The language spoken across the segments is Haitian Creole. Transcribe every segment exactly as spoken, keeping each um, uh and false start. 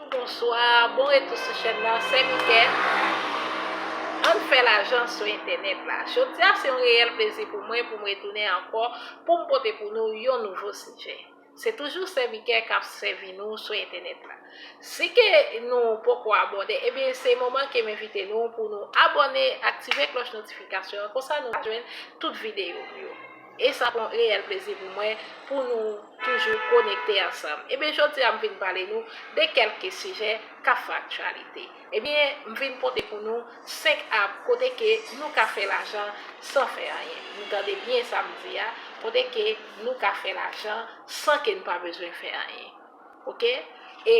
Bonswa, bon retou sou chèn nan, se Miguel. Ann fè lajan sou entènèt la. Jodi a se yon reyèl plezi pou mwen pou m retounen ankò pou m pote pou nou yon nouvo sijè. Se toujou Sè Mikè k ap sèvi nou sou entènèt la. Si ke nou poko abòne, ebyen se moman ke m envite nou pou nou abòne, aktive klòch notifikasyon an, konsa nou ka jwenn tout videyo m yo. E sa pran reyèl plezi pou mwen pou nou toujou konekte ansanm. Ebyen jodi a m vin pale nou de kèlke sijè k ap fè aktyalite. Ebyen m vin pote pou nou senk app kote ke nou ka fè lajan san fè anyen. Nou tande byen sa m di a, kote ke nou ka fè lajan san ke n pa bezwen fè anyen. Oke? E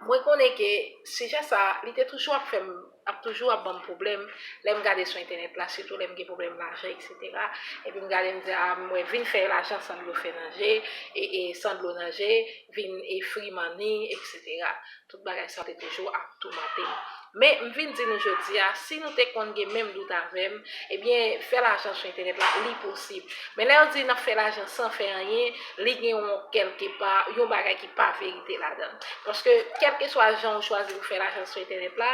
mwen konnen ke sijè sa, li te toujou ap fè m, ap toujou ap ban m pwoblèm lè m gade sou entènèt la, sitou lè m gen pwoblèm lajan, etsetera. Epi m gade m di, a, mwen vin fè lajan san dlo fè nan je, e, e san dlo nan je, vin e free money, etsetera. Tout bagay sa te toujou ap toumante m. Men m vin di nou jodi a, si nou te konn gen menm dout avè m, ebyen fè lajan sou entènèt la, li posib. Men lè yo di n ap fè lajan san fè anyen, li gen yon kèlke pa, yon bagay ki pa verite ladan l. Paske kèlkeswa jan ou chwazi pou fè lajan sou entènèt la,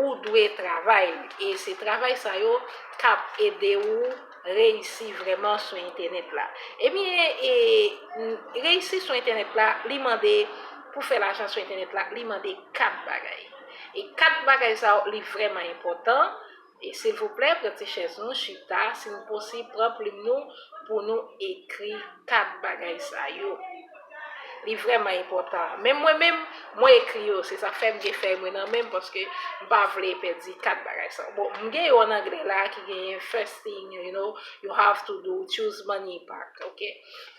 ou dwe travay. E se travay sa yo k ap ede ou reyisi vrèman sou entènèt la. Ebyen, e, reyisi sou entènèt la, li mande, pou fè lajan sou entènèt la, li mande kat bagay. E kat bagay sa yo, li vrèman enpòtan. E silvouplè, pran ti chèz nou, chita, si nou posib, pran plim nou pou nou ekri kat bagay sa yo. Li vrèman enpòtan. Men mwen menm, mwen ekri yo, se sa fè m gen fèy mwen nan men m, paske m pa vle pèdi kat bagay sa yo. Bon, m gen yo an anglè la ki genyen first thing, you know, you have to do, choose money pack, oke?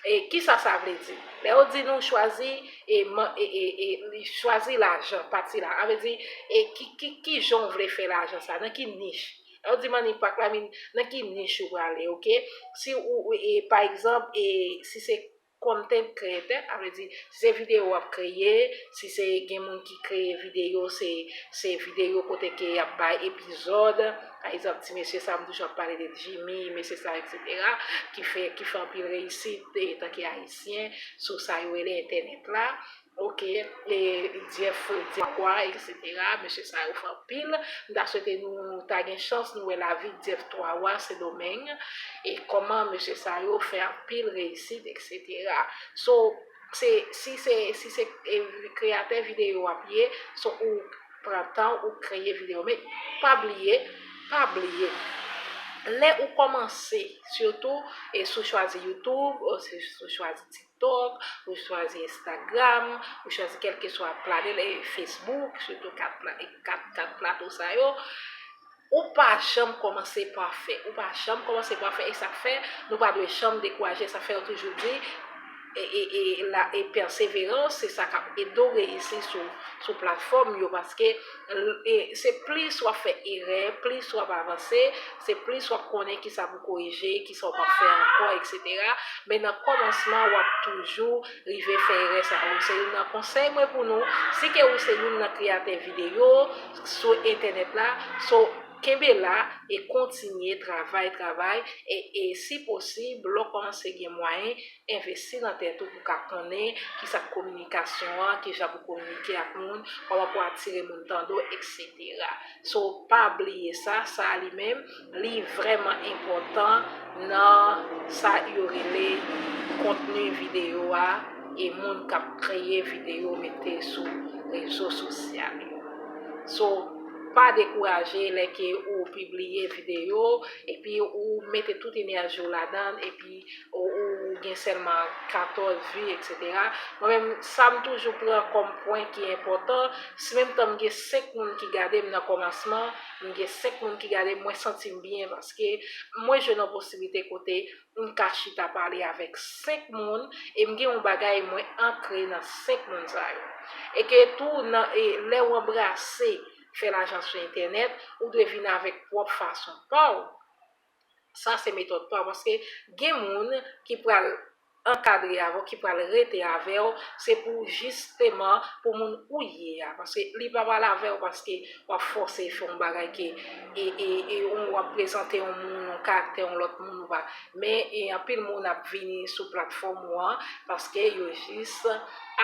E kisa sa vle di? Lè yo di nou chwazi, e, man- e, e, e, li chwazi lajan, pati la. A vle di, e ki, ki, ki jan w vle fè lajan sa? Nan ki nich? Lè yo di money pack la, min, nan ki nich ou prale, oke? Si ou, ou, e, pa egzanp, e, si se content creator, a vle di, si se videyo w ap kreye, si se gen moun ki kreye videyo, se, se videyo kote ke y ap bay epizòd. Pa egzanp, ti mesye sa, m toujou ap pale de Jimmy, mesye sa, etsetera, ki fè, ki fè anpil reyisit, e, tanke ayisyen, sou sa yo rele entènèt la. Oke, e Jeff Twa Wa, etsetera. Mesye sa yo fè anpil. M ta swete nou ta gen chans nou wè lavi Jeff Twa Wa, Sendomeng, e kòman mesye sa yo fè anpil reyisit, etsetera. So, se, si se, si se, e, kreyatè videyo w ap ye, so ou pran tan ou kreye videyo. Men pa bliye, pa bliye, lè ou kòmanse, sitou, e si w chwazi YouTube, ou si, si w chwazi TikTok, ou chwazi Instagram, ou chwazi kèlkeswa pla-, e, Facebook, sitou kat pla-, e kat, kat plato sa yo, ou pa janm kòmanse pafè. Ou pa janm kòmanse pafè, e sa k fè nou pa dwe janm dekouraje. Sa k fè yo toujou di, e, e, e, la, e pèseverans, se sa k ap ede w reyisi sou, sou platfòm yo, paske, e, se plis w ap fè erè, plis w ap avanse, se plis w ap konnen kisa pou korije, kisa w p ap fè ankò, etsetera. Men nan kòmansman, w ap toujou rive fè erè sa yo. Se youn nan konsèy mwen pou nou. Si ke ou se youn nan kreyatè videyo sou entènèt la, so, kenbe la e kontinye travay, travay, e, e si posib, lè w kòmanse gen mwayen, envesti nan tèt ou pou w ka konnen kisa k kominikasyon an, kijan pou kominike ak moun, kòman pou atire moun tande w, etsetera. So, pa bliye sa, sa li menm, li vrèman enpòtan nan sa yo rele kontni videyo a e moun k ap kreye videyo mete sou rezo sosyal yo. So, pa dekouraje lè ke ou pibliye videyo, epi ou mete tout enèji w ladan l, epi ou, ou gen sèlman katòz vi, etsetera. Mwen menm, sa m toujou pran kòm pwen ki enpòtan, si menm tan m gen senk moun ki gade m nan kòmansman, m gen senk moun ki gade m, mwen santi m byen paske mwen jwenn yon posiblite kote m ka chita pale avèk senk moun e m gen yon bagay mwen ankre nan senk moun sa yo. E ke tou, nan, e lè w anbrase fè lajan sou entènèt, ou dwe vin avèk pwòp fason pa w. Sa se metòd pa w, paske gen moun ki pral ankadre avè w, ki pral rete avè w, se pou jisteman pou moun ou ye a. Paske li pa pral avè w paske w ap fòse fè yon bagay ke, e, e, e, w ap prezante yon moun, yon karaktè yon lòt moun, ou pa. Men, e, anpil moun ap vini sou platfòm ou an paske yo jis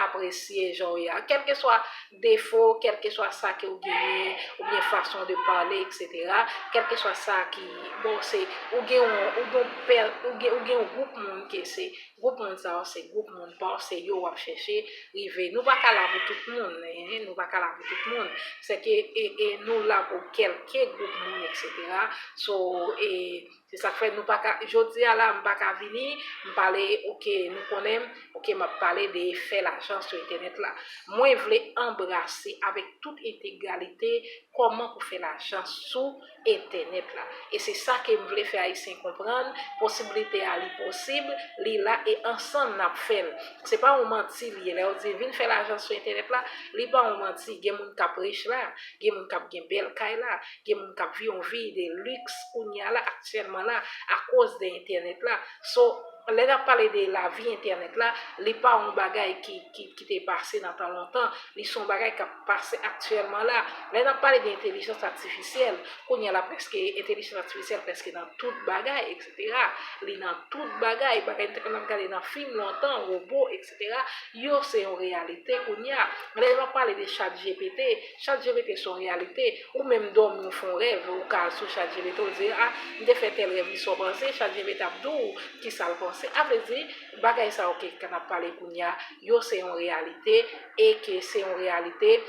apresye jan w ye a. Kèlkeswa defo, kèlkeswa sa ke w genyen, oubyen fason de pale, et cetera. Kèlkeswa sa ki, bon, se, ou gen yon, ou gen yon pè, ou gen, ou gen yon gwoup moun ke se, gwoup moun sa yo, se gwoup moun pa w, se yo w ap chèche rive. Nou pa ka la pou tout moun, hein, nou pa ka la pou tout moun. Se ke, e, e nou la pou kèlke gwoup moun, et cetera. So, e, se sa k fè nou pa ka, jodi a la, m pa ka vini, m pale, oke, nou konnen m, oke, m ap pale de fè lajan sou entènèt la. Mwen vle anbrase avèk tout entegralite kòman pou fè lajan sou entènèt la. E se sa ke m vle fè Ayisyen konprann, posiblite a li posib, li la e ansanm n ap fè l. Se pa yon manti li ye. Lè yo di vin fè lajan sou entènèt la, li pa yon manti. Gen moun k ap rich la, gen moun k ap gen bèl kay la, gen moun k ap viv yon vi de liks kounye a la, aktyèlman la, akoz de entènèt la. So, lè n ap pale de lavi entènèt la, li pa yon bagay ki, ki, ki te pase nan tan lontan, li se yon bagay k ap pase aktyèlman la. Lè n ap pale de entèlijans atifisyèl, kounye a la prèske, entèlijans atifisyèl prèske nan tout bagay, et cetera. Li nan tout bagay, bagay n te konn ap gade nan fim lontan, wobo, et cetera. Yo se yon reyalite kounye a. Lè n ap pale de ChatGPT, ChatGPT se yon reyalite. Ou menm dòmi, ou fè yon rèv, ou ka al sou ChatGPT, ou di, a, m te fè tèl rèv, li sa w panse, ChatGPT ap di w kisa l panse. A vle di, bagay sa yo ke, ke n ap pale kounye a, yo se yon reyalite, e ke se yon reyalite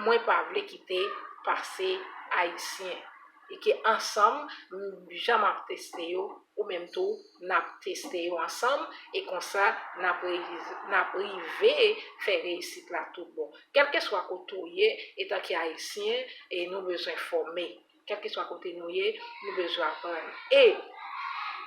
mwen pa vle kite pase Ayisyen. E ke ansanm, m, jan m ap teste yo, ou menm tou, n ap teste yo ansanm, e konsa, n ap reyiz-, n ap rive fè reyisit la tout bon. Kèlkeswa kote w ye, etanke Ayisyen, e nou bezwen fòme. Kèlkeswa kote nou ye, nou bezwen aprann. E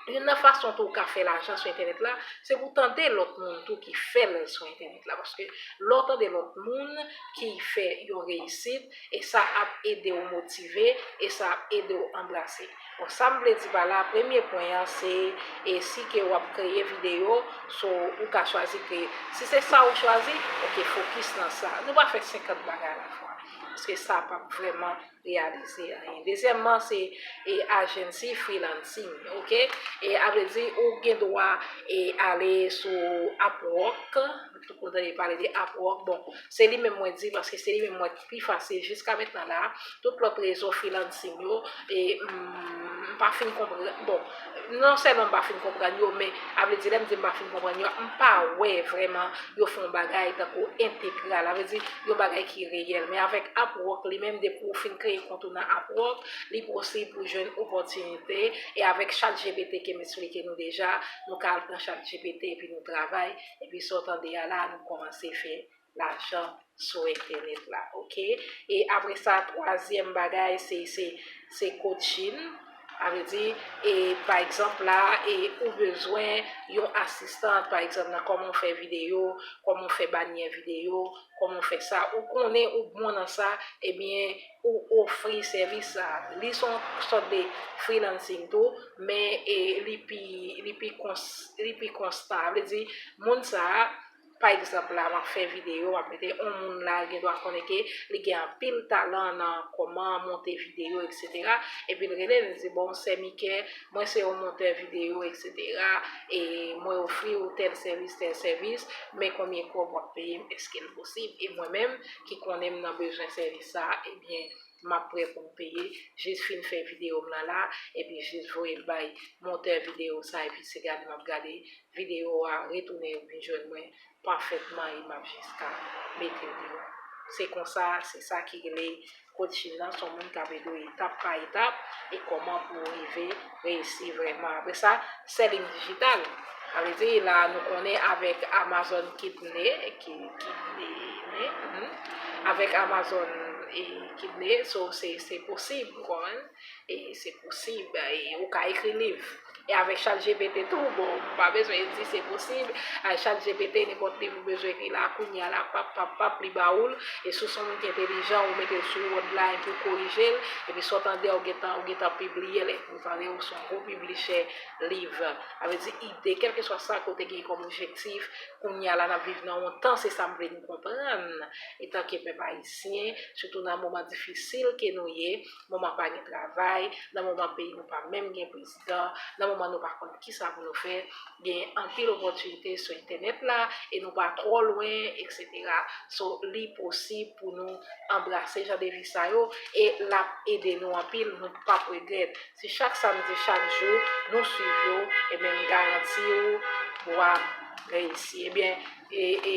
youn nan fason tou w ka fè lajan sou entènèt la, se pou w tande lòt moun tou ki fè l sou entènèt la. Paske lè w tande lòt moun ki fè yon reyisit, e sa ap ede w motive, e sa ap ede w anbrase. Bon, sa m vle di pa la, premye pwen an, se, e si ke w ap kreye videyo, so, ou ka chwazi kreye. Si se sa ou chwazi, oke, fokis nan sa. Nou pa fè senkant bagay alafwa. Paske sa p ap vrèman reyalize anyen. Dezyèmman, se, e, agency freelancing, oke? E a vle di, ou gen dwa, e, ale sou Upwork, tout moun tande pale de Upwork. Bon, se li menm mwen di, paske se li menm mwen pi fasil jiska mentnan la. Tout lòt rezo freelancing yo, e, m, m pa fin konprann, bon, non sèlman m pa fin konprann yo, men a vle di, lè m di m pa fin konprann yo, m pa wè vrèman yo fè yon bagay tankou entegral, a vle di, yon bagay ki reyèl. Men avèk Upwork, li menm, depi w fin kreye kont ou nan Upwork, li posib pou jwenn opòtinite. E avèk ChatGPT ke m eksplike nou deja, nou ka al pran ChatGPT epi nou travay. Epi sa w tande a la, nou kòmanse fè lajan sou entènèt la, oke? E apre sa, twazyèm bagay, se, se, se coaching. A vle di, e, pa egzanp la, e, ou bezwen yon asistan, pa egzanp, nan kòman w fè videyo, kòman w fè banyè videyo, kòman w fè sa. Ou konnen ou bon nan sa, ebyen, ou ofri sèvis sa. Li se yon sòt de freelancing tou, men, e, li pi, li pi kons-, li pi konstan. A vle di, moun sa a, pa egzanp la, m ap fè videyo, m ap mete yon moun la, l gen dwa konnen ke li gen anpil talan nan kòman monte videyo, et cetera. Epi l rele m, li di, "Bon, sè Micke, mwen se yon montè videyo, et cetera. E mwen ofri w tèl sèvis, tèl sèvis, men konbyen kòb w ap peye m, èske l posib?" E mwen menm, ki konnen m nan bezwen sèvis sa, ebyen, m ap prè pou m peye, jis fin fè videyo m nan la, epi jis voye l bay montè videyo sa, epi se gade m ap gade videyo a, retounen vin jwenn mwen pafètman, e m ap jis ka mete l deyò. Se konsa, se sa ki rele coaching nan, se yon moun k ap ede w etap pa etap, e kòman pou w rive reyisi vrèman. Apre sa, selling digital. Sa vle di, la, nou konnen avèk Amazon Kidney, ki, Kidney, hmm, avèk Amazon, e, Kidney, so, se, se posib, ou konprann? E se posib, e ou ka ekri liv. E avèk ChatGPT tou, bon, ou pa bezwen di se posib. A, ChatGPT, nenpòt liv ou bezwen ekri la, kounye a la, pap, pap, pap, li ba ou l. E si w se yon moun ki entèlijan, ou mete l sou Word la, epi w korije l. Epi sa w tande a, ou gentan, ou gentan pibliye l. Epi w tande ou se yon gwo piblichè liv. Sa vle di ide, kèlkeswa sa ke w te gen kòm objektif, kounye a la, n ap viv nan yon tan, se sa m vle nou konprann. Etanke pèp ayisyen, sitou Nan moman difisil ke nou ye, moman pa gen travay, nan moman peyi nou pa menm gen prezidan, nan moman nou pa konn kisa pou nou fè, gen anpil opòtinite sou entènèt la e nou pa twò lwen, etsetera. So, li posib pou nou anbrase jan de vi sa yo e l ap ede nou anpil, nou p ap regrèt. Si chak samdi, chak jou, nou swiv yo, ebyen, m garanti w, w ap reyisi. Ebyen, e, e,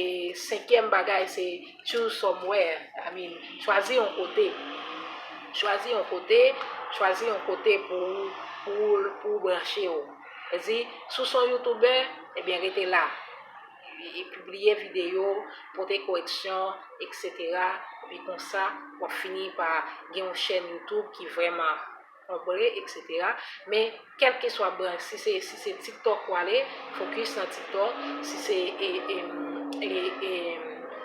senkyèm bagay, se choose somewhere. I mean, chwazi yon kote. Chwazi yon kote, chwazi yon kote pou, pou, pou branche w. Vle di, si w se yon youtubè, ebyen, rete la. E, e pibliye videyo, pote koreksyon, etsetera. Epi konsa, w ap fini pa gen yon chèn YouTube ki vrèman konpre, etsetera. Men, kèlkeswa branch, si se, si se TikTok w ale, fokis nan TikTok. Si se, e, e, e, e,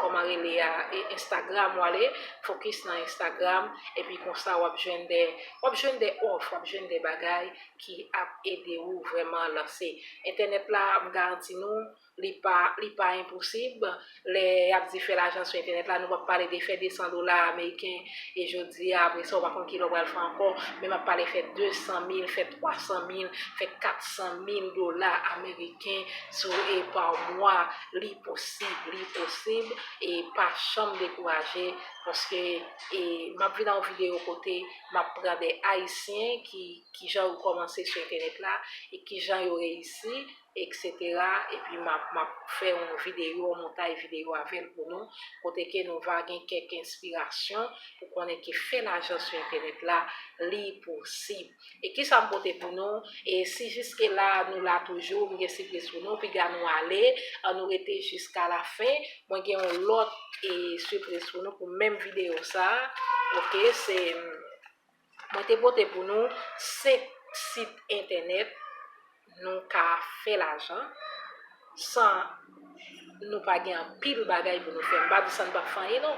kòman rele a, e, Instagram w ale, fokis nan Instagram. Epi konsa, w ap jwenn de, w ap jwenn de òf, w ap jwenn de bagay ki ap ede w vrèman lanse. Entènèt la, m garanti nou, li pa, li pa enposib. Lè y ap di fè lajan sou entènèt la, nou p ap pale de fè de san dola ameriken, e jodi a, apre sa, ou pa konn kilè w pral fè ankò, men m ap pale fè de san mil, fè twa san mil, fè kat san mil dola ameriken sou, e pa mwa. Li posib, li posib, e pa janm dekouraje, paske, e, m ap vin a yon videyo kote m ap pran de Ayisyen ki, kijan yo kòmanse sou entènèt la, e kijan yo reyisi, etsetera. Epi m ap, m ap fè yon videyo, yon montay videyo avè l pou nou, kote ke nou va gen kèk enspirasyon pou konnen ke fè lajan sou entènèt la, li posib. E kisa m pote pou nou? E si jiske la nou la toujou, m gen sipriz pou nou, piga nou ale, an nou rete jiska la fen. Mwen gen yon lòt, e, sipriz pou nou pou menm videyo sa. Oke, se, mwen te pote pou nou senk sit entènèt nou ka fè lajan san nou pa gen anpil bagay pou nou fè. M pa di sa n p ap fè anyen non,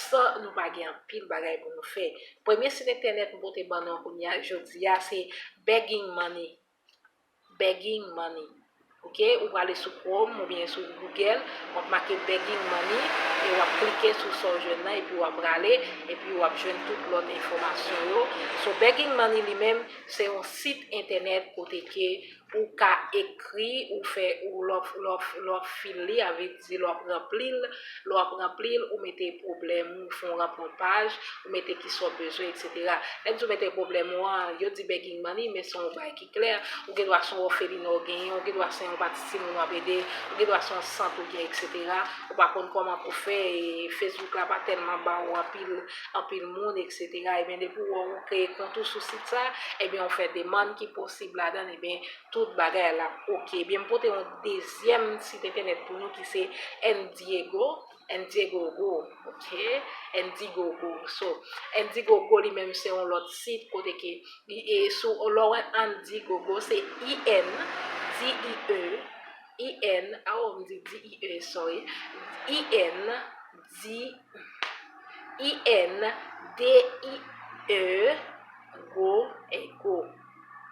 san nou pa gen anpil bagay pou nou fè. Premye sit entènèt m pote ban nou kounye a, jodi a, se Begging Money. Begging Money. Oke, ou prale sou Chrome oubyen sou Google, w ap make Begging Money, e w ap klike sou sa w jwenn nan, epi w ap prale, epi w ap jwenn tout lòt enfòmasyon yo. So, Begging Money li menm, se yon sit entènèt kote ke ou ka ekri, ou fè, ou lè w, lè w, lè w fil li, a vle di lè w ap ranpli l, lè w ap ranpli l, ou mete pwoblèm ou, fè yon ranpli yon paj, ou mete kisa w bezwen, etsetera. Lè m di w mete pwoblèm ou an, yo di Begging Money, men se yon bagay ki klè. Ou gen dwa se yon òfelina w genyen, ou gen dwa se yon pati timoun w ap ede, ou gen dwa se yon sant ou gen, etsetera. Ou pa konn kòman pou fè, e Facebook la pa tèlman ba ou anpil, anpil moun, etsetera. Ebyen, depi w wè ou kreye kont ou sou sit sa, ebyen, ou fè demann ki posib ladan, ebyen, tout bagay la oke. Ebyen, m pote yon dezyèm sit entènèt pou nou ki se Indiegogo. Indiegogo, oke? Indiegogo. So, Indiegogo li menm se yon lòt sit kote ke, li, e, sou, lè w wè Indiegogo, se I N, D I E, I N, a, oh, m di D I E, sorry. I N, D, I N, D I E, go, e, go.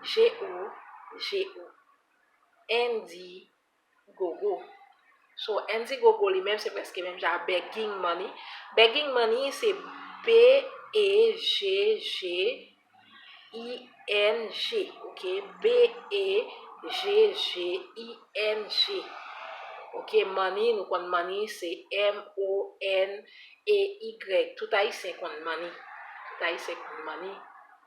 G O, G O. Indiegogo. So, Indiegogo li menm se prèske menm jan a Begging Money. Begging Money se B E G G I N G, oke? B E G G I N G. Oke, money, nou konn money se M O N E Y. Tout Ayisyen konn money. Tout Ayisyen konn money.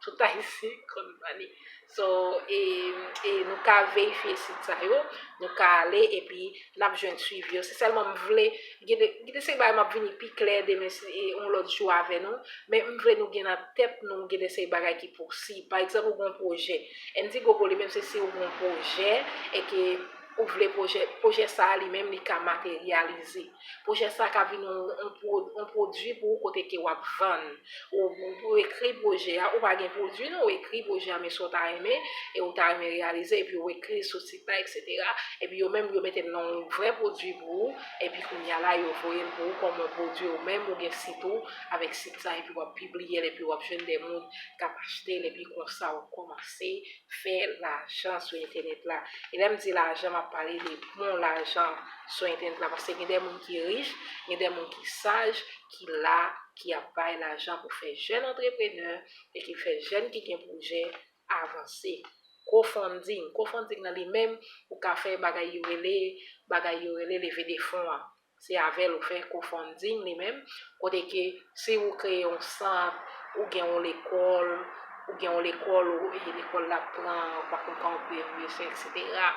Tout Ayisyen konn money. So, e, e nou ka verifye sit sa yo, nou ka ale epi n ap jwenn swivi yo. Se sèlman m vle, gen de, gen de seri bagay m ap vini pi klè demen, e, yon lòt jou avè nou, men m vle nou gen nan tèt nou, gen de seri bagay ki posib. Pa egzanp, ou gen yon pwojè. Indiegogo li menm se si ou gen yon pwojè e ke ou vle pwojè, pwojè sa a li menm li ka materyalize. Pwojè sa a ka vin yon, yon pwo-, yon pwodui pou ou kote ke w ap vann. Ou, ou, ou ekri pwojè a, ou pa gen pwodui non, ou ekri pwojè a, men sa w ta renmen, e ou ta renmen reyalize, epi ou ekri sou sit la, etsetera. Epi yo menm, yo mete l nan yon vrè pwodui pou ou, epi kounye a la, yo voye l pou ou kòm yon pwodui, ou menm, ou gen sit ou avèk sit sa, epi w ap pibliye l, epi w ap jwenn de moun k ap achte l, epi konsa w ap kòmanse fè lajan sou entènèt la. E lè m di lajan, m ap Pale de bon lajan sou entènèt la, paske gen de moun ki rich, gen de moun ki saj, ki la, ki ap bay lajan pou fè jèn antreprenè e ki fè jèn ki gen pwojè avanse. Crowdfunding, crowdfunding nan li menm, ou ka fè bagay yo rele, bagay yo rele leve de fon an. Se avè l ou fè crowdfunding li menm, kote ke si ou kreye yon sant, ou gen yon lekòl, ou gen yon lekòl, ou, e lekòl la pran, ou pa konn kòman pou envesti, et cetera.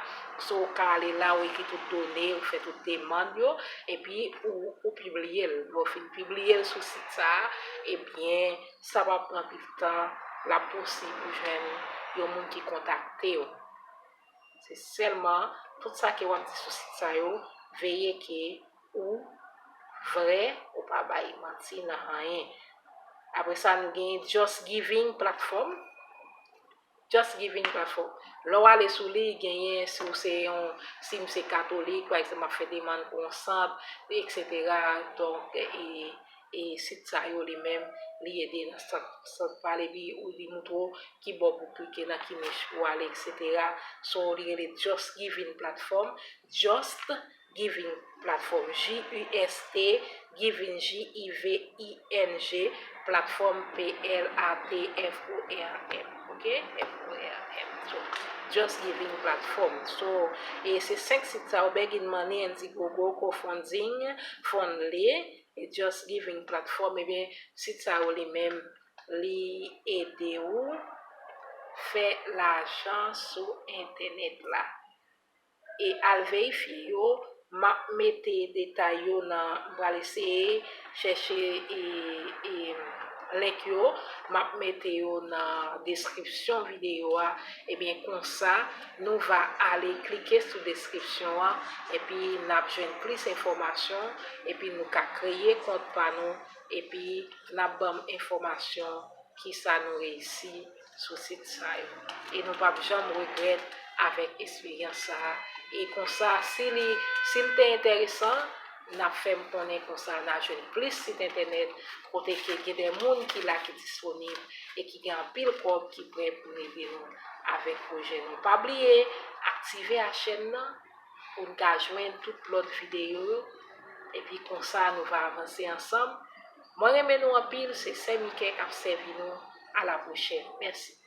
So, ou ka ale la, ou ekri tout done, ou fè tout demann yo, epi ou, ou pibliye l. Lè w fin pibliye l sou sit sa a, ebyen, sa p ap pran anpil tan, l ap posib ou jwenn yon moun ki kontakte w. Se sèlman tout sa ke w ap di sou sit sa yo, veye ke ou vrè, ou pa bay manti nan anyen. Apre sa, nou gen Just Giving Platform. Just Giving Platform. Lè w ale sou li, genyen, si w se yon, si m se katolik, pa egzanp, m ap fè demann pou yon sant, et cetera. Donk, e, e sit sa yo li menm, li ede nan sant, sant pa l, epi ou, li montre w ki bò pou klike, nan ki nich pou ale, et cetera. So, li rele Just Giving Platform, Just Giving Platform, J U S T, Giving, G I V I N G, Platform, P L A T F O R M, ok? F O R M. So, Just Giving Platform. So, e se senk sit sa yo, Begging Money, Indiegogo, Crowdfunding, Fundly, e Just Giving Platform, ebyen, sit sa yo li menm, li ede w fè lajan sou entènèt la. E al verifye yo, m ap mete detay yo nan, m pral eseye chèche e, e link yo, m ap mete yo nan deskripsyon videyo a. Ebyen, konsa, nou va ale klike sou deskripsyon an, epi n ap jwenn plis enfòmasyon, epi nou ka kreye kont pa nou, epi n ap ban m enfòmasyon kisa nou reyisi sou sit sa yo. E nou p ap janm regrèt avèk esperyans sa a. E konsa, si li, si l te enteresan, n ap fè m konnen, konsa n a jwenn plis sit entènèt kote ke gen de moun ki la ki disponib e ki gen anpil kòb ki prè pou n ede nou avèk pwojè nou. Pa bliye aktive a chèn nan pou n ka jwenn tout lòt videyo yo. Epi konsa nou va avanse ansanm. Mwen renmen nou anpil, se Sè Mikè k ap sèvi nou. A la pwochèn. Mèsi.